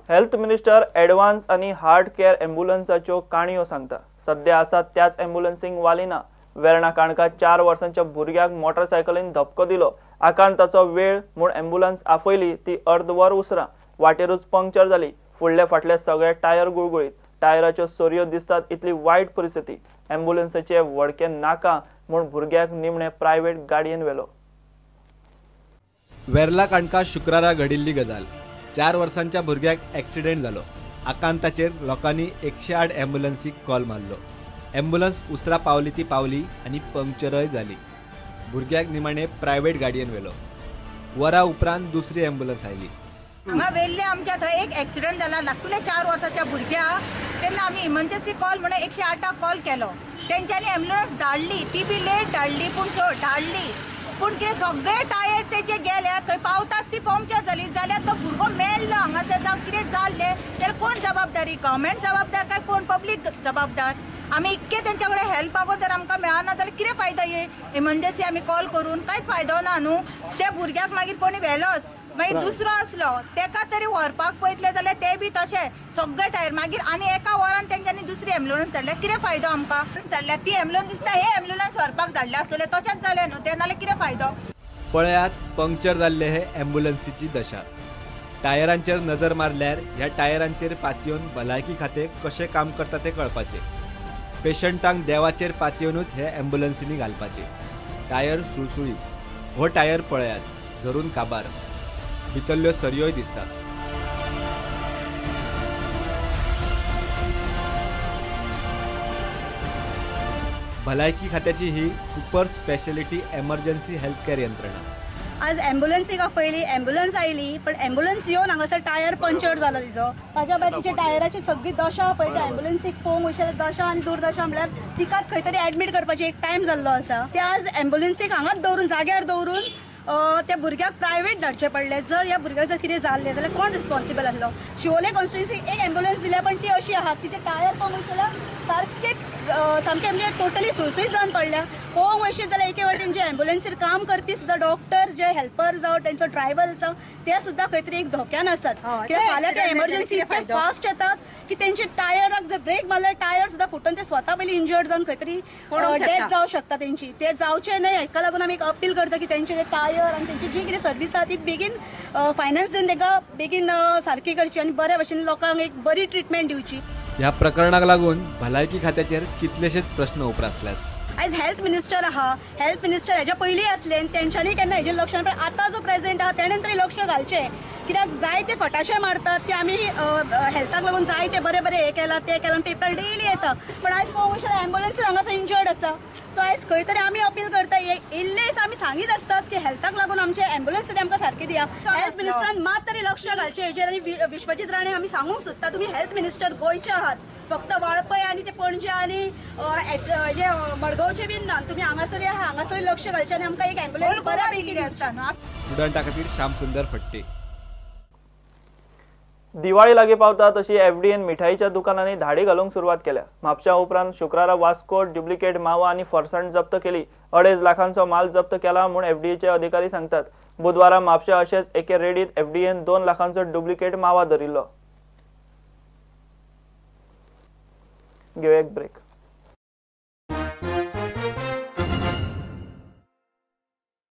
Health minister advance आनी heart care एम्ब्युलन्साच्यो काणयो सांगता. सध्या आसा त्याच एम्ब्युलन्सींक वाली ना. वेर्णा काणका 4 वर्सांच्या भुरग्याक मोटरसायकलीन धपको दिलो. आकांताचो वेळ म्हूण एम्ब्युलन्स आफयली ती अर्द वर उसरां. वाटेरूच पंक्चर जाली. फुडले फाटले सगळे टायर गुळगुळीत. टायराच्यो सरयो दिसतात इतली वायट परिस्थिती. एम्ब्युलन्साचे वडके नाका म्हूण भुरग्याक निमणे प्रायव्हेट गाडयेन व्हेलो. वेर्ला काणका शुक्रारा घडिल्ली गजाल. 4 वर्सांच्या भुरग्याक एक्सिडेंट जालो. आकांताचेर लोकांनी 108 एम्ब्युलन्सीक कॉल मारलो. एम्ब्युलन्स उसरा पावली ती पावली आनी पंक्चरय जाली. भुरग्याक निमाणे प्रायव्हेट गाडयेन व्हेलो. वरा उपरांत दुसरी एम्ब्युलन्स आयली. हांगा वेल्ले आमच्या थंय एक एक्सिडंट जाला धाकटुल्या 4 वर्साच्या भुरग्याक. तेन्ना आमी इमर्जन्सी कॉल म्हणून 108 कॉल केलो. तेंच्यांनी एम्ब्युलन्स धाडली, ती बी लेट धाडली, पूण धाडली. पूण कितें सगळे टायर तेजे गेले. थंय पावताच ती पंक्चर जाली. जाल्यार तो भुरगो मेल्लो हांगासर. जावं कितें जाल्लें जाल्यार कोण जबाबदारी? गव्हर्मेंट जबाबदार काय कोण पब्लीक जबाबदार? आमी इतके तेंच्या कडेन हेल्प मागून जर आमकां मेळना जाल्यार कितें फायदो? हे इमर्जन्सी आमी कॉल करून कांयच फायदो ना न्हू. त्या भुरग्याक मागीर कोणी व्हेलोच. मागीर दुसरो आसलो तेका तरी व्हरपाक पळयतले जाल्यार ते बी तशे सगळे टायर. मागीर आनी एका वरान तेंच्यांनी दुसरी एम्ब्युलन्स धाडल्या. कितें फायदो आमकां? धाडल्या ती एम्ब्युलन्स दिसता हे एम्ब्युलन्स व्हरपाक धाडल्या आसतले. तशेंच जालें न्हू ते, नाल्यार कितें फायदो? पळयात पंक्चर जाल्ले हे एम्ब्युलन्सीची दशा. टायरांचेर नजर मारल्यार ह्या टायरांचेर पातयेवन भलायकी खातें कशें काम करता तें कळपाचें. पेशंटांक देवाचेर पातयेवनूच हे एम्ब्युलन्सीनी घालपाचे. टायर सुळसुळीत. हो टायर पळयात झरून काबार. भितरल्यो सरयोय दिसतात. भलायकी खात्याची ही super speciality emergency health care यंत्रणा. आज एम्ब्युलन्सीक आपयली, एम्ब्युलन्स आयली, पण एम्ब्युलन्स येवन हांगासर टायर पंक्चर जालो तिचो. ताच्या भायर तिच्या टायराची सगळी दशा पळयता. एम्ब्युलन्सीक पळोवंक वयता दशा आनी दुर्दशा म्हळ्यार तिकाच खंय तरी एडमीट करपाची एक टायम जाल्लो आसा. ते आज एम्ब्युलन्सीक हांगाच दवरून, जाग्यार दवरून त्या भुरग्याक प्रायवेट धाडचें पडलें. जर ह्या भुरग्याक जर कितें जाल्लें जाल्यार कोण रिस्पॉन्सिबल आसलो? शिवोले कॉन्स्टिट्युएन्सीक एक एम्ब्युलन्स दिल्या, पण ती अशी आहा तिचे टायर पळोवंक जाल्यार सारके सामके म्हणजे टोटली सुळसुळीत जावन पडल्या. पळोवंक वयशीत जाल्यार एके वाटेन जे एम्ब्युलन्सीर काम करपी सुद्दां डॉक्टर, जे हेल्पर जावं तेंचो ड्रायव्हर आसा, ते सुद्दां खंय तरी एक धोक्यान आसात. कित्याक फाल्यां ते एमर्जन्सी इतके फास्ट येतात की तेंचे टायराक जर ब्रेक मारल्यार टायर सुद्दां फुटून ते स्वता पयलीं इंजर्ड जावन खंय तरी डेथ जावं शकता तेंची. ते जावचें न्हय हेका लागून आमी एक अपील करता की तेंचे जे टायर आनी तेंची जी कितें सर्वीस आसा ती बेगीन फायनान्स दिवन तांकां बेगीन सारकी करची आनी बऱ्या भशेन लोकांक एक बरी ट्रिटमेंट दिवची. ह्या प्रकरणाक लागून भलायकी खात्याचेर कितलेशेच प्रश्न उप्रासल्यात. आयज हेल्थ मिनिस्टर आहा, हेल्थ मिनिस्टर हेज्या पयलीं आसले आनी तेंच्यांनी केन्ना हेजेर लक्ष, पण आतां जो प्रेजेंट आहा तेणेन तरी लक्ष घालचें. कित्याक जायते फटाशे मारतात की आमी हेल्थाक लागून जायते बरें बरें हें केलां तें केलां, पेपर डेली येता. पण आयज पळोवंक शकता एम्ब्युलन्स हांगासर इंजर्ड आसा. सो आयज खंय तरी आमी अपील करता, इल्लेस आमी सांगीत आसतात की हेल्थाक लागून आमचे एम्ब्युलन्स तरी आमकां सारकी दिया. हेल्थ मिनिस्टरान मात तरी लक्ष घालचें हेजेर. आनी विश्वजीत राणे आमी सांगूंक सोदता, तुमी हेल्थ मिनिस्टर गोंयचे आहात, फक्त वाळपय आनी ते पणजे आनी जे मडगांवचे बीन ना, तुमी हांगासर आहा, हांगासर लक्ष घालचें आनी आमकां एक एम्ब्युलन्स बऱ्या पैकी दिवची. उडाणटा खातीर श्यामसुंदर फट्टे. दिवाळी लागीं पावता तशी एफडीएन मिठाईच्या दुकानांनी धाडी घालूंक सुरवात केल्या. म्हापशा उपरांत शुक्रारा वास्को डुप्लिकेट मावा आनी फरसाण जप्त केली. 2.5 लाखांचो माल जप्त केला म्हूण एफडीएचे अधिकारी सांगतात. बुधवारा म्हापशा अशेच एके रेडीत एफडीएन 2 लाखांचो डुप्लिकेट मावा धरिल्लो. घेवया एक ब्रेक.